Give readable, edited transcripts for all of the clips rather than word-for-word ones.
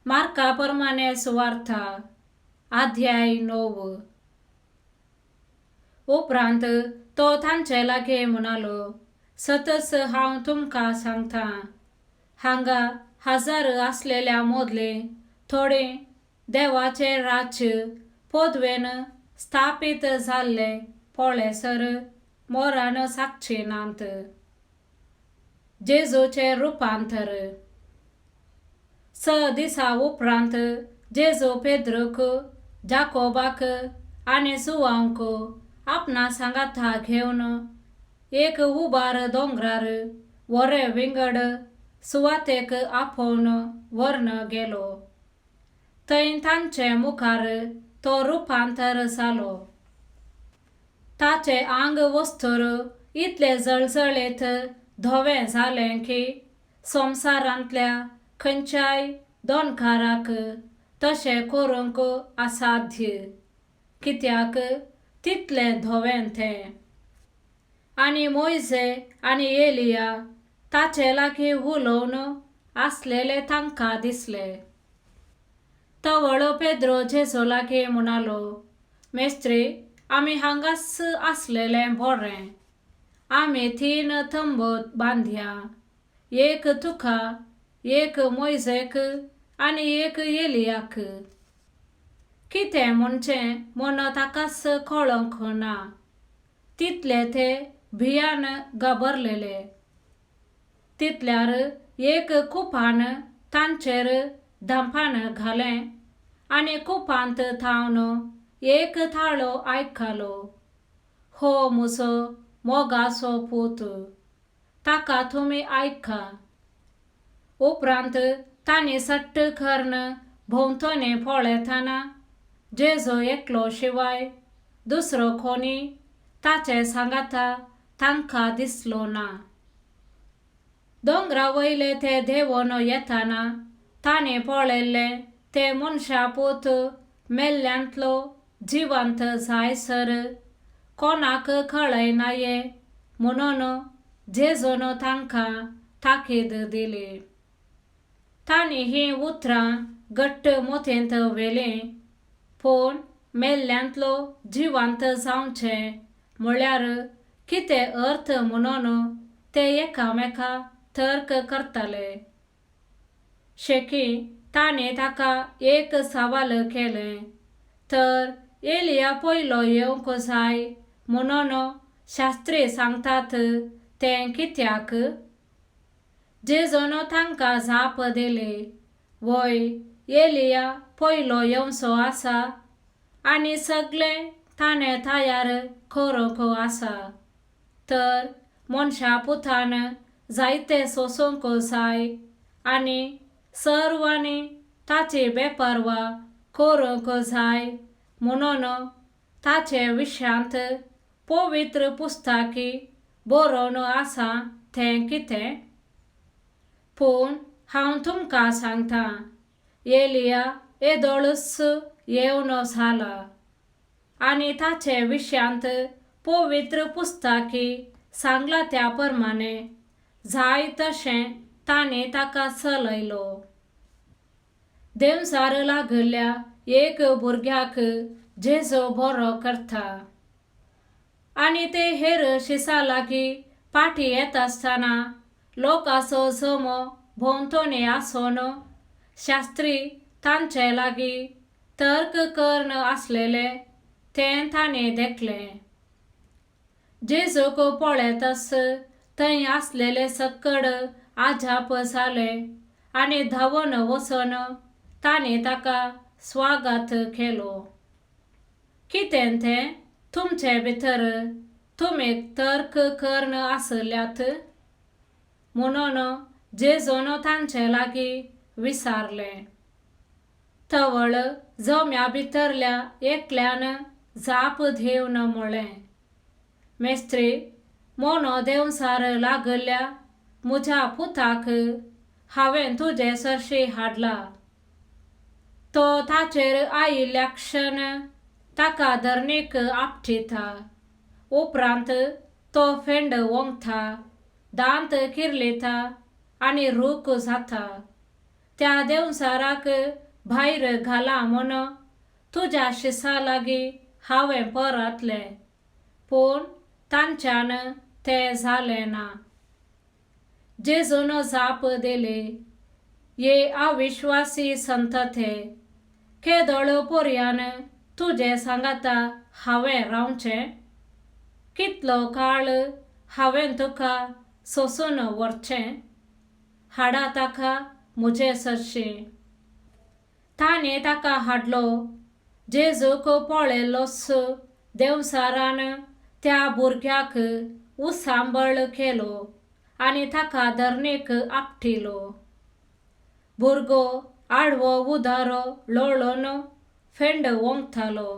मार्का प्रमाणे सुवार्था, अध्याय 9. उपरांत तो तांचे लागीं म्हणालो, सतच हांव तुमकां सांगता, हांगा हजार आसलेल्या मदले थोडे देवाचे राज्य पदवेन स्थापीत जाल्ले पळेसर मरण सागचे नात. जेजूचें रुपांतर. 6 दिसां उपरांत जेजू पेद्रूक, जाकोबाक आनी जुवांक आपणा सांगाता घेवन एक उबार दोंगरार वरे विंगड सुवातेक आपोवन व्हरून गेलो. थंय तांचे मुखार तो रुपांतर जालो. ताचें आंग वस्तूर इतलें जळजळीत धवें जालें की संवसारांतल्या खंयच्याय दोनकाराक तशें करूंक असाध्य, कित्याक तितलें धवें तें. आनी मोयजे आनी एलिया ताचे लागीं उलोवन आसलेले तांकां दिसले. तवळ पेद्रो जेजू लागीं म्हणालो, मेस्त्री, आमी हांगाच आसलेले बरें. आमी 3 तंबू बांदया, एक तुका, एक मोयजेक आनी एक एलियाक. कितें म्हणचें म्हूण ताकाच कळोंक ना, तितले ते भियान घाबरलेले. तितल्यार एक कुपान तांचेर धांपान घालें आनी कुपांत थावन एक ताळो आयकलो, हो म्हजो मोगाचो पूत, ताका तुमी आयका. उपरांत तांणी सट्ट करून भोंवतणी पळयतना जेजू एकलो शिवाय दुसरो कोणी ताचे सांगाता तांकां दिसलो ना. दोंगरा वयले ते देंवन येतना तांणी पळयल्लें ते मनशापूत मेल्ल्यांतलो जिवंत जायसर कोणाक कळयनाये म्हणून जेजून तांकां ताकीद दिली. तांणी हीं उतरां घट्ट मोतेंत व्हेलीं, पूण मेल्ल्यांतलो जिवंत जावचें म्हळ्यार कितें अर्थ म्हणून ते एकामेका तर्क करताले. शेकी ताणें ताका एक सवाल केलें, तर एलिया पयलो येवंक जाय म्हणून शास्त्री सांगतात तें कित्याक? जेजून तांकां जाप दिली, वय, एलिया पयलो येवचो आसा आनी सगळें ताणें तयार करूंक आसा, तर मनशा पुतान जायते सोसूंक जाय आनी सर्वांनी ताची बेपर्वा करूंक जाय म्हणून ताचे विशयांत पवित्र पुस्तकी बरोवन आसा तें कितें? पूण हांव तुमकां सांगता, एलिया येदोळच येवन जाला आनी ताचे विशयांत पवित्र पुस्तकी सांगला त्या प्रमाणे जाय तशें तांणी ताका चलयलो. देंवचार लागिल्ल्या एक भुरग्याक जेजू बरो करता आनी ते हेर शिसा लागीं फाटीं येता आसतना लोकांचो जमो भोंवतणी आसून शास्त्री तांचे लागीं तर्क करून आसलेले तें तांणी देखलें. जेजूक पळयतच थंय आसलेले सक्कड आजाप जाले आनी धांवन वचून तांणी ताका स्वागत केलो. कितें तें तुमचे भितर तुमी तर्क करून आसल्यात? म्हणून जेजून तांचे लागीं विचारलें. तवळ जम्या भितरल्या एकल्यान जाप दिवन म्हळें, मेस्त्री, मोनो देंवचार लागिल्ल्या म्हज्या पुताक हांवें तुजे सरशी हाडला. तो ताचेर आयिल्ल्या क्षण ताका धरणीक आपटिता, उपरांत तो फेंड ओंकता, दांत किर्लिता आनी रूख जाता. त्या देंवचाराक भायर घाला म्हूण तुज्या शिसा लागीं हांवें परतलें, पूण तांच्यान तें जालें ना. जेजून जाप दिली, ये अविश्वासी संतते, केदळ पर्यान तुजे सांगाता हांवें रावचें? कितलो काळ हांवें तुका सोसून व्हरचें? हाडा ताका म्हजे सरशीं. ताणें ताका हाडलो. जेजूक पळयलोच देंवचारान त्या भुरग्याक उसांबळ केलो आनी ताका धरणीक आपटिलो. भुरगो आडवो उदारो लोळून फेंड ओंकतालो.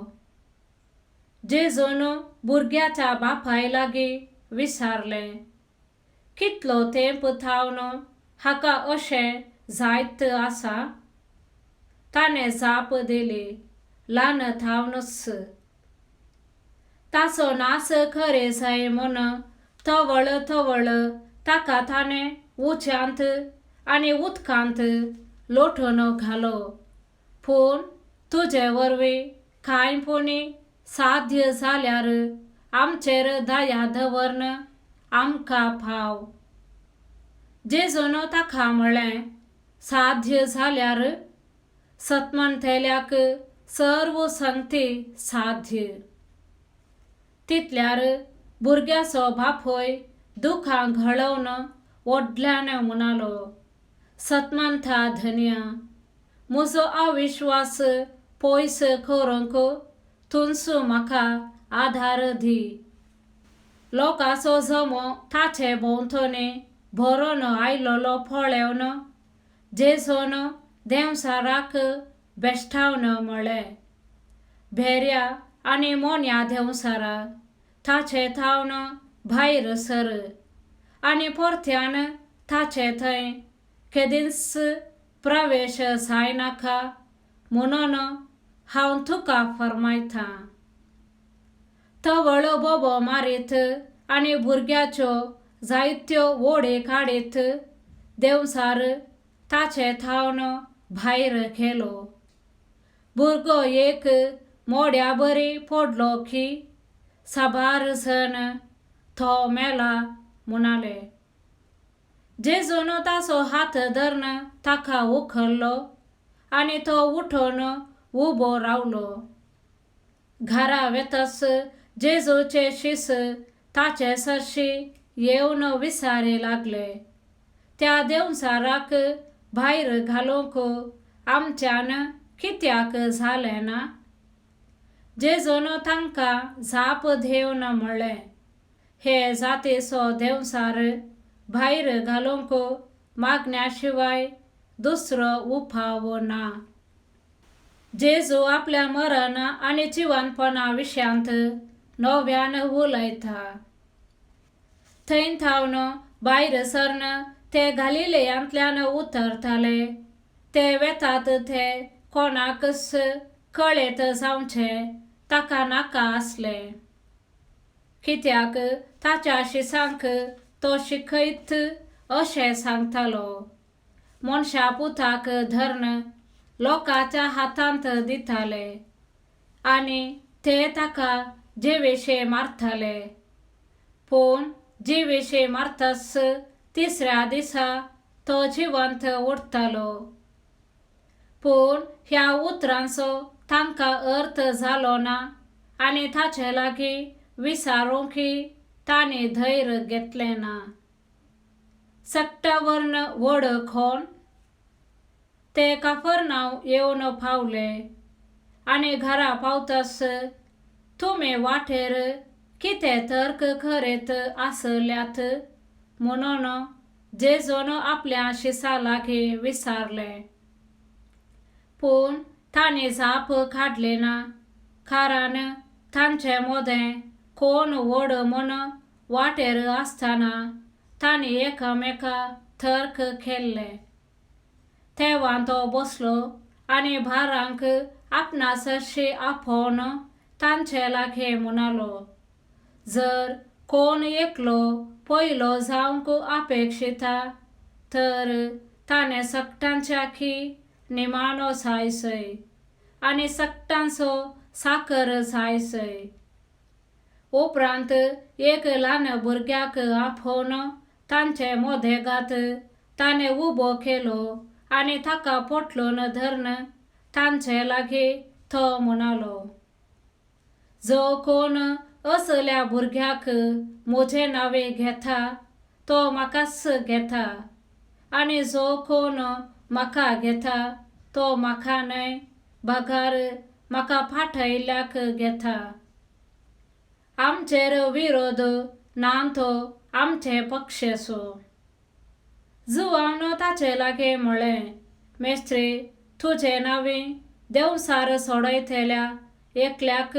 जेजून भुरग्याच्या बापाय लागीं विचारलें, कितलो तेंप थावन हाका अशें जायत आसा? ताणें जाप दिली, ल्हान थावनूच. ताचो नास खरें जाय म्हूण तवळ तवळ ताका ताणें उज्यांत आनी उदकांत लोटून घालो, पूण तुजे वरवीं कांय पुणी साध्य जाल्यार आमचेर दया दवरन आमकां पाव. जेजून ताका म्हळें, साध्य जाल्यार? सतमनतेल्याक सर्व संगती साध्य. तितल्यार भुरग्याचो बापूय दुखां घळोवन व्हडल्यान म्हणालो, सतमंता धन्या, म्हजो अविश्वास पयस करूंक तूंच म्हाका आधार दी. लोकांचो जमो ताचे भोंवतणी भरून आयलोलो पळोवन जेजून देंवचाराक बेश्टावन म्हळें, भेऱ्या आनी मोन्या देंवचारा, ताचे थावन भायर सर आनी परत्यान ताचे थंय केदींच प्रवेश जायनाका म्हणून हांव तुका फर्मायतां. तवळ बोबो मारीत आनी भुरग्याच्यो जायत्यो वोडी काडीत देंवचार ताचे थावन भायर गेलो. भुरगो एक मोड्या बरी पडलो की साबार जण तो मेला म्हणाले. जेजून ताचो हात धरून ताका उखल्लो आनी तो उठून उबो रावलो. घरा वेतच जेजूचे शीस ताचे सरशीं येवन विचारी लागले, त्या देंवचाराक भायर घालूंक आमच्यान कित्याक जालें ना? जेजून तांकां जाप दिवन म्हळें, हे जातीचो देंवचार भायर घालूंक मागण्या शिवाय दुसरो उपाव ना. जेजू आपल्या मरण आनी जिवनपणा विशयांत नव्यान उलयता. थंय थावन भायर सरन ते गालिलेयांतल्यान उतरताले. ते वेतात ते कोणाकच कळयत जावचें ताका नाका आसलें, कित्याक ताच्या शिसांक तो शिकयत अशें सांगतालो, मनशा पुताक धरून लोकांच्या हातांत दिताले आनी ते ताका जिवेशे मारताले, पूण जिवेशे मारताच तिसऱ्या दिसा तो जिवंत उरतालो. पूण ह्या उतरांचो तांकां अर्थ जालो ना आनी ताचे लागीं विचारूंकय तांणी धैर्य घेतलें ना. सट्टावर्ण व्हड कोण? ते काफरनांव येवन पावले आनी घरा पावताच तुमी वाटेर कितें तर्क करीत आसल्यात म्हणून जेजून आपल्या शिसा लागीं विचारलें. पूण तांणी जाप काडली ना, कारण तांचे मदें कोण व्हड म्हूण वाटेर आसतना तांणी एकामेका तर्क केल्ले. तेव्हा तो बसलो आनी भारांक आपणा सरशी आपोवन तांचे लागीं म्हणालो, जर कोण एकलो पयलो जावंक अपेक्षिता तर ताणें सगटांच्याकी निमाणो जायसय आनी सगटांचो साकर जायसय. उपरांत एक ल्हान भुरग्याक आपोवन तांचे मदेगात ताणें उबो केलो आनी ताका पोटलून धरून तांचे लागीं तो म्हणालो, जो कोण असल्या भुरग्याक म्हजें नांवें घेता तो म्हाकाच घेता, आनी जो कोण म्हाका घेता तो म्हाका न्हय बगर म्हाका पाठयल्ल्याक घेता. आमचेर विरोध ना तो आमचे पक्षेचो. जुवान ताचे लागीं म्हळें, मेस्त्री, तुजें नांवें देंवचार सोडयतल्या एकल्याक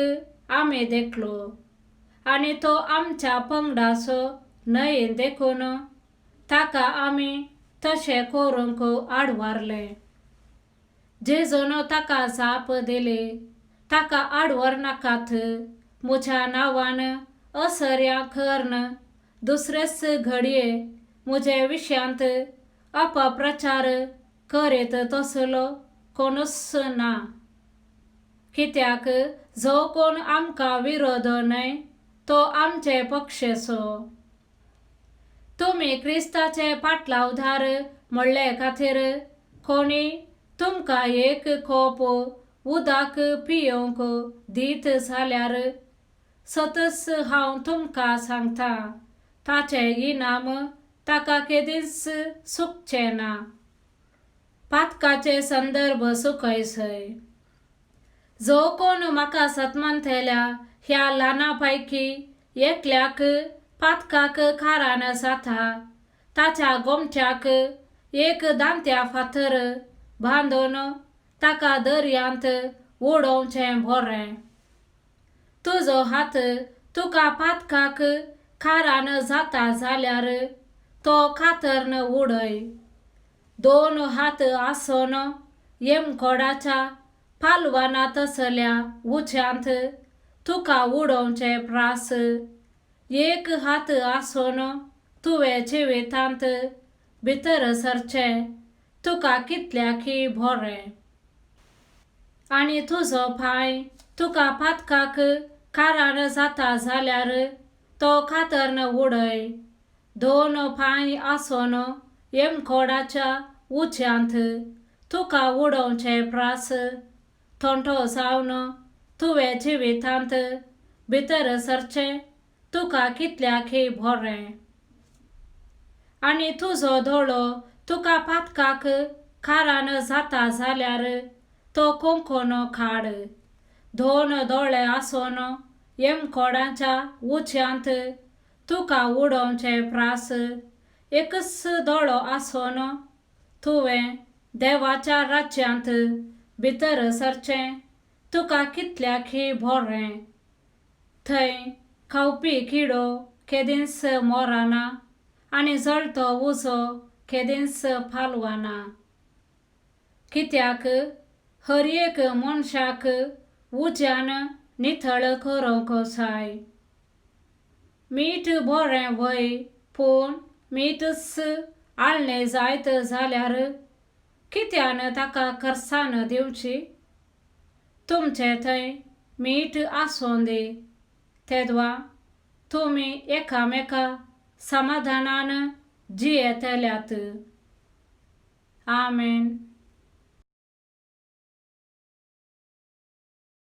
आमी देखलो आनी तो आमच्या पंगडाचो न्हय देखून ताका आमी तशें करूंक आडवारलें. जेजून ताका जाप दिली, ताका आडवर नाकात, म्हज्या नांवान असर्या करून दुसरेच घडये म्हजे विशयांत अपप्रचार करीत तसलो कोणूच ना. कित्याक जो कोण आमकां विरोध न्हय तो आमचे पक्षेचो. तुमी क्रिस्ताचे पाटलावदार म्हणले खातीर कोणी तुमकां एक कोप उदक पियोवंक दीत जाल्यार सतच हांव तुमकां सांगता, ताचें इनाम ताका केदींच चुकचें ना. पातकाचे संदर्भ सुकयसय. जो कोण म्हाका सतमानतल्या ह्या ल्हाना पैकी एकल्याक पातकाक कारण जाता ताच्या गोमट्याक एक दांत्या फातर बांदून ताका दर्यांत उडोवचें बरें. तुजो हात तुका पातकाक कारण जाता जाल्यार तो कातरन उडय. दोन हात आसून येमकोडाच्या पालवाना तसल्या उच्यांत तुका उडोवचे प्रास एक हात आसून तुवें जिवितांत भितर सरचें तुका कितल्याकी बरें. आनी तुजो पांय तुका पातकाक कारण जाता जाल्यार तो कातरन उडय. दोन पांय आसून येमकोडाच्या उच्यांत तुका उडोवचे प्रास थोंटो जावन तुवें जिवितांत भितर सरचें तुका कितल्याकी बरें. आनी तुजो दोळो तुका पातकाक कारण जाता जाल्यार तो कोंकोन काड. दोन दोळे आसून येमकोडाच्या उच्यांत तुका उडोवचे प्रास एकच दोळो आसून तुवें देवाच्या राज्यांत भितर सरचें तुका कितल्याकी बरें. थंय खावपी किडो केदींच मोराना आनी जळतो उजो केदींच पालवाना. कित्याक हर एक मनशाक उज्यान नितळ करूंक जाय. मीठ बरें व्हय, पूण मीठच आळणें जायत जाल्यार कित्यान ताका खर्चान दिवची? तुमचे थंय मीठ आसूं दी, तेदवा तुमी एकामेका समाधानान जियेतल्यात. आमेन.